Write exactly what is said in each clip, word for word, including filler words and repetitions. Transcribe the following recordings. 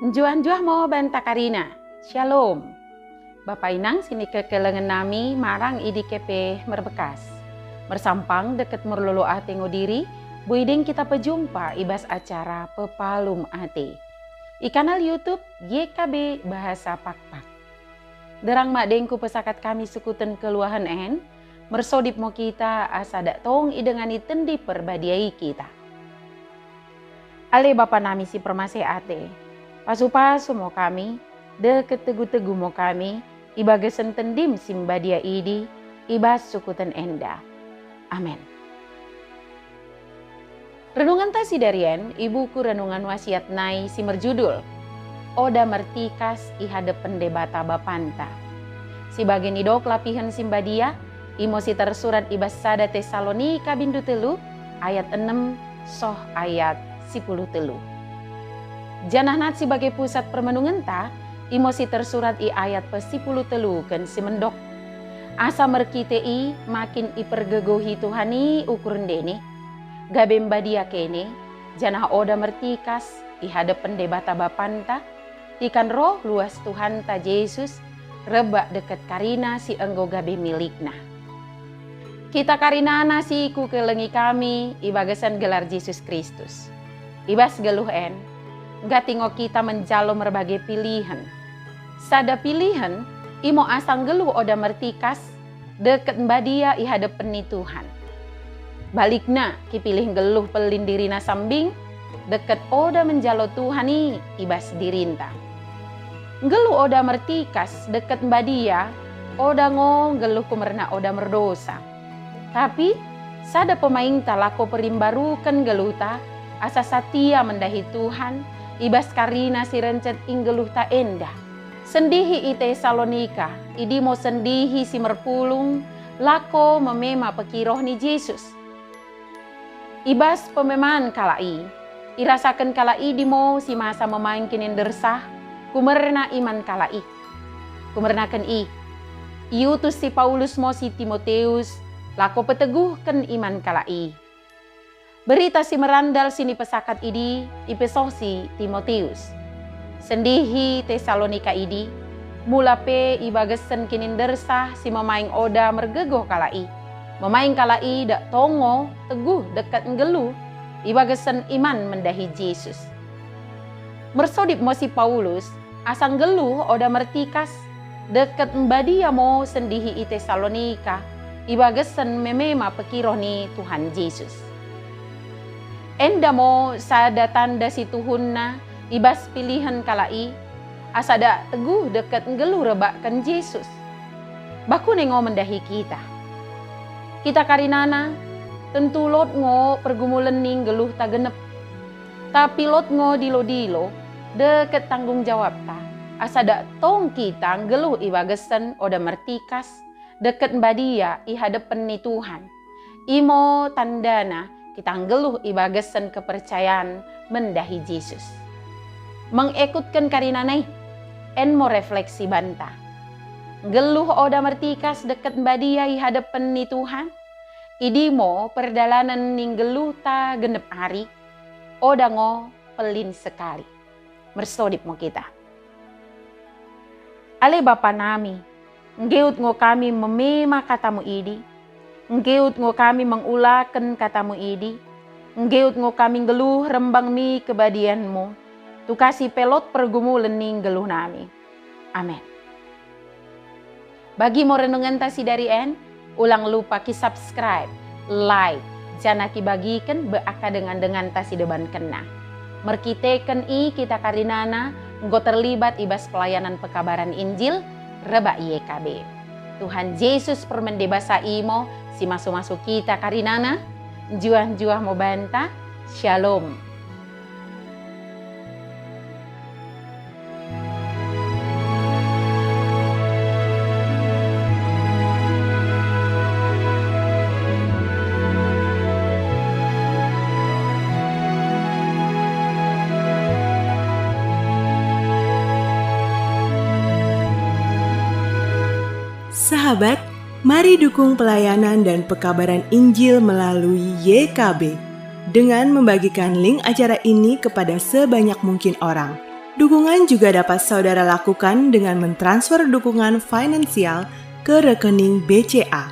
Njuah-njuah mo banta karina. Syalom. Bapa inang sinikekelengen nami marang i dike pe merbekkas. Mersampang dekket merlolo ate ngo diri, boi deng kita pejumpa i bas acara Pepalum Ate. I kanal YouTube Y K B Bahasa Pakpak. Nderrang madeng kupesakat kami sukuten kenggeluhen en, mersodip mo kita asa dak tong idengani Tendi Perbadia i kita. Ale Bapa nami si permaseh ate, pasu-pasu mo kami, dekket tegu-tegu mo kami, i bagasen Tendim si mbadia idi, i bas sukuten enda. Amen. Renungenta sidari en i buku Renungan Wasiat nai si merjudul, Oda Mertikas i Hadepen Debata Bapanta. Si bage nidok lapihen si mbadia, imo si tersurat i bas sada Tesalonika bindu tellu ayat enem soh ayat sipuluh tellu. Janah nat si bage pusat permenungenta, imo si tersurat i ayat pesipuluh telluken si mendok. Asa merkite i makin ipergegohi Tuhan i ukur ndene, gabe mbadia kene, janah oda mertikas i hadepen Debata Bapanta, tikan roh luas Tuhanta Jesus, rebbak dekket karina si enggo gabe milikna. Kita karinana si kukelengi kami i bagasen gelar Jesus Kristus. I bas nggeluh en, nggati ngo kita menjalo merbage pilihen. Sada pilihen, imo asa nggeluh oda mertikas, dekket mbadia i hadepen ni Tuhan. Balikna, kipilih nggeluh pellin dirina sambing, dekket oda menjalo Tuhan i i bas dirinta. Nggeluh oda mertikas dekket mbadia, oda ngo nggeluh kumerna oda merdosa. Tapi, sada pemaingta lako perimbaruken nggeluhta, asa satia mendahi Tuhan, i bas karina si rencet i nggeluhta enda. Sendihi i Tesalonika, idi mo sendihi si merpulung, lako memema pekiroh ni Jesus. I bas pememaan kalak i, irasaken kalak idi mo si masa memaing kinindersah, kumerna iman kalak i. Kumernaken i, iutus si Paulus mo si Timoteus, lako peteguhken iman kalak i. Berita si merandal sinipesakat idi ipesoh si Timoteus. Sendihi Tesalonika idi, mula pe i bagasen kinindersah si memaing oda mergegoh kalak i. Memaing kalak i dak tong ngo teguh dekket nggeluh i bagasen iman mendahi Jesus. Mersodip mo si Paulus, asa nggeluh oda mertikas, dekket mbadia mo sendihi i Tesalonika, i bagasen memema pekiroh ni Tuhan Jesus. Enda mo sada tanda situhunna i bas pilihen kalak i, asa dak teguh dekket nggeluh rebbakken Jesus. Bakune ngo mendahi kita. Kita karinana, tentu lot ngo pergumulen ni nggeluhta gennep. Tapi lot ngo dilo-dilo, dekket tanggung jawabta, asa dak tong kita nggeluh i bagasen oda mertikas, dekket mbadia i hadepen ni Tuhan. Imo tandana kita nggeluh i bagasen kepercayaen mendahi Jesus. Mengekutken karinana i, en mo refleksi banta. Nggeluh oda mertikas dekket mbadia i hadepen ni Tuhan? Idi mo perdalanen ni nggeluhta gennep ari, oda ngo pellin sekali. Mersodip mo kita. Ale Bapa nami, nggeut ngo kami memema katamu idi, nggeut ngo kami mengulaken katamu idi, nggeut ngo kami nggeluh rembang mi kebadianmu, tukasi pe lot pergumulen ni nggeluh nami. Amen. Bagi mo renungenta sidari en, ulang lupa ki-subscribe, like, janah kibagiken be akka dengan-denganta si debankenna. Merkiteken i kita karinana enggo terlibat i bas pelayanan pekabaran Injil rebbak Y K B. Tuhan Jesus permende basa i mo si masu-masu kita karinana, njuah-njuah mo banta. Shalom. Sahabat, Mari dukung pelayanan dan pekabaran Injil melalui Y K B dengan membagikan link acara ini kepada sebanyak mungkin orang. Dukungan juga dapat saudara lakukan dengan mentransfer dukungan finansial ke rekening B C A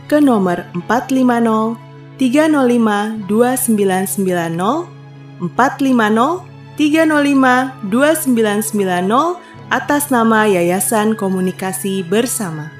ke nomor empat lima nol tiga nol lima dua sembilan sembilan nol, empat lima nol tiga nol lima dua sembilan sembilan nol, atas nama Yayasan Komunikasi Bersama.